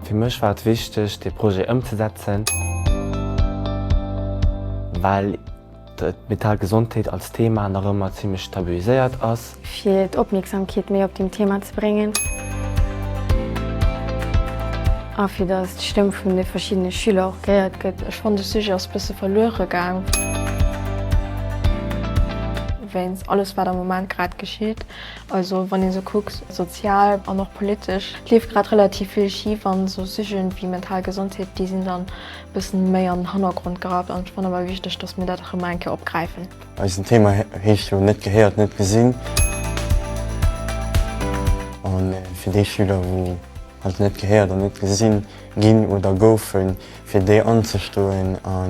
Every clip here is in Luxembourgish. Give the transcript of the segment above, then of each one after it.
Fir mech war et wichteg, dee Projet ëmzesetzen, well d'mental Gesondheet als Thema nach ëmmer zimmlech tabuiséiert ass. Fir d'Opmierksamkeet méi op deem Thema ze bréngen a fir datt d'Stëmm vun de verschiddene Schüler och gehéiert gëtt. Ech fannen de Sujet ass bësse verluere gaang wéinst alles wat am Moment grad geschitt. Also wann een sou kuckt, sozial an och politesch, et leeft grad relativ vill schif an esou Sujeten wéi mental Gesondheet, déi sinn dann e bëssen méi an den Hannergrond gerappt an ech fannen awer wichteg, dass mir dat erëm eng Kéier opgräifen. Eisen Thema heescht jo Net gehéiert, net gesinn. A fir déi Schüler, wou halt net gehéiert an net gesinn ginn oder goufen, fir déi anzestoen a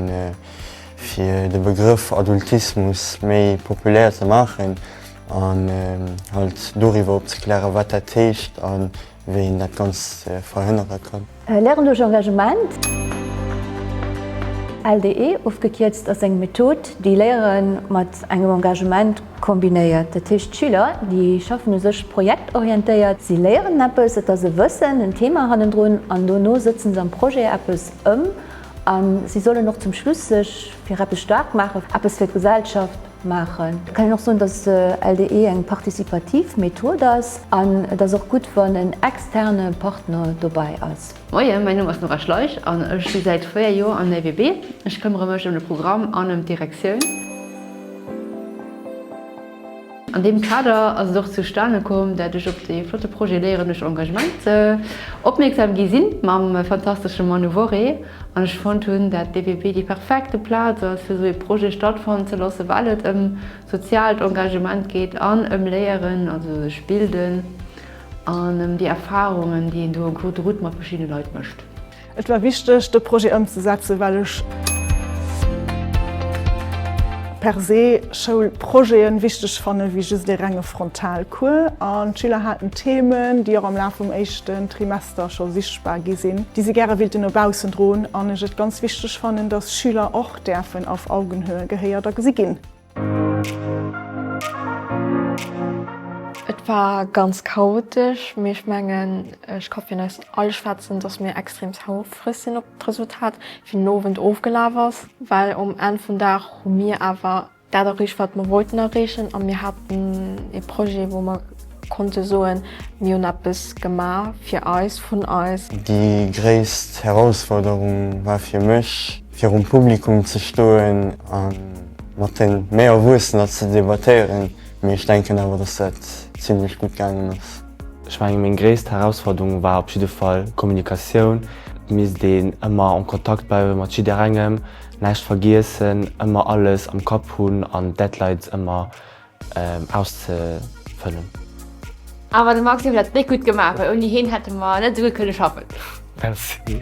fir de Begrëff Adultismus méi populär ze maachen an halt doriwwer opzeklären, wat dat heescht a wéi een dat Ganzt verhënnere kann. Léieren duerch Engagement, LDE ofgekierzt, ass eng Method, déi Léiere mat engem Engagement kombinéiert. Dat heescht, d'Schüler, déi schaffen u sech projektorientéiert, si léieren eppes, et ass e Wëssen, en Thema hannendrun an dono sëtzen se am Projet eppes ëm a si sollen och zum Schluss sech fir eppes staark maachen, eppes fir d'Gesellschaft maachen. Et kann een och soen, dass LDE eng participativ Method ass an et ass och gutt, wann en externe Partner dobäi ass. Moien, mäin Numm ass Nora Schleich an ech si säit 4 Joer am LWB. Ech këmmere mech ëm de Programm an ëm d'Direktioun. An deem Kader ass et och zustane komm, dat ech op dee flotte Projet Léieren duerch Engagement opmierksam gi sinn, mam fantastesche Manu Worré, an ech fonnt hunn, dat d'EWB déi perfekte Plaz ass, fir esou ee Projet stattfannen ze loossen, well et ëm soziaalt Engagement geet an ëm Léieren, also sech bilden, an ëm déi Erfarungen, déi een do en cours de route mat verschiddene Leit mécht. Et war wichteg, de Projet ëmzesetzen, well ech per se Schoulprojeten wichteg fanne wéi just ee renge Frontalcours. An d'Schüler haten Themen, déi och am Laf vum éischten Trimester scho sichtbar gi sinn, déi si gäre wilten no baussen droen. An ech et ganz wichteg fannen, dass Schüler och däerfen auf Augenhöhe gehéiert a gesi ginn. Et war ganz chaotesch, mee ech mengen, ech ka fir eis all schwätzen, dass mir extrem houfreg sinn op d'Resultat, wéi den Owend ofgelaf ass, well um Enn vum Dag hu mir awer dat erreecht, wat mer wollten erreechen a mir haten ee Projet, wou mer konnte soen, mir hunn eppes gemaach fir eis, vun eis. Déi gréisst Herausforderung war fir mech, virum Publikum ze stoen a mat de méi Erwuessener ze debattéieren, mee ech denken awer, dass dat zimlech gutt gaangen ass. Ech mengen, meng gréisst Herausforderung war op jidde Fall Kommunikatioun. Et misst een ëmmer en Kontakt bleiwe mat jidderengem, näischt vergiessen, ëmmer alles am Kapp hunn an d'Deadlines ëmmer auszefëllen. Awer de Maxime huet dat déck gutt gemaach, well ouni heen hätte mer net esou gutt kënne schaffen. Merci.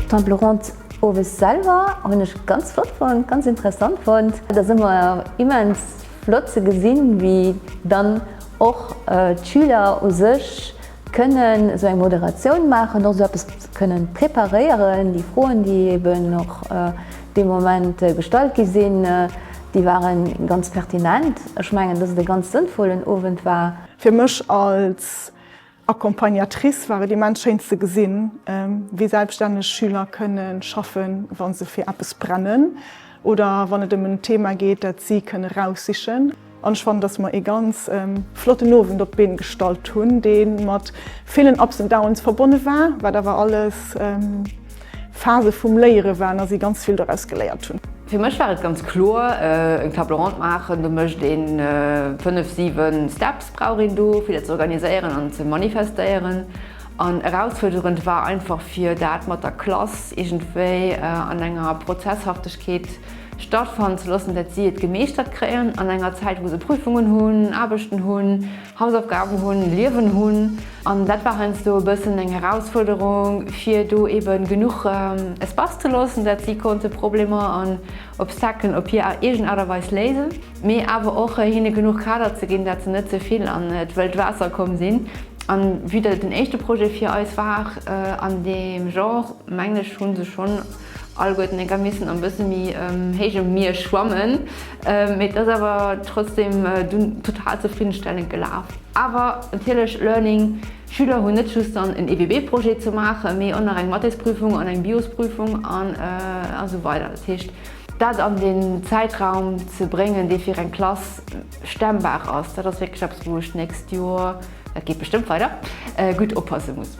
D'Table ronde owes selwer hunn ech ganz flott fonnt, ganz interessant fonnt. Et ass ëmmer immens flott ze gesinn, wéi dann och d'Schüler u sech kënnen esou eng Moderatioun maachen, och esou eppes kënnen preparéieren. Déi Froen, déi eben och dee Moment gestallt gi sinn, déi ware ganz pertinent. Ech mengen, dass et e ganz sënnvollen Owend war. Fir mech als Accompagnatrice war et immens schéin ze gesinn, wéi selbststänneg Schüler kënne schaffen, wa se fir eppes brennen oder wann et ëm en Thema geet, dat si kënne raussichen. An ech fannen, dass mer ee ganz flotten Owend op d'Been gestallt hunn, dee mat villen Ups and Downs verbonne war, wat awer alles Phase vum Léiere waren a si ganz vill doraus geléiert hunn. Fir mech war et ganz kloer, eng Table ronde maachen, do mécht een 5, 7 Steps brauch een do, fir dat ze organiséieren an ze manifestéieren. An erausfuerderend war einfach fir dat mat der Klass iergendwéi an enger Prozesshaftegkeet stattfannen ze loossen, dat si et gemeeschtert kréien an enger Zäit, wou se Prüfungen hunn, Aarbechten hunn, Hausaufgaben hunn, Liewen hunn. An dat war heiansdo e bëssen eng Herausfuerderung, fir do eebe genuch Espace ze loossen, dat si konnte Problemer an Obstaclen op hir eegen Aart a Weis léisen, mee awer och hinne genuch Kader ze ginn, dat se net ze vill an d'wëllt Waasser komm sinn. An vue dat et den éischte Projet fir eis war an deem Genre, mengen ech, hu se schonn. Alleguerten enker missen am bësse méi héijem Mier schwammen, mee et ass awer trotzdem dunn total zefriddenstellend gelaf. Awer natierlech Learning, Schüler hunn net just dann en EWB-Projet ze maachen, mee och nach eng Mathésprüfung an eng Biosprüfung an esou weider. Dat heescht, dat an den Zäitraum ze bréngen, dee fir eng Klass stemmbar ass, dat ass wierklech eppes, wou ech d'nächst Joer, dat geet bestëmmt weider, gutt oppasse muss.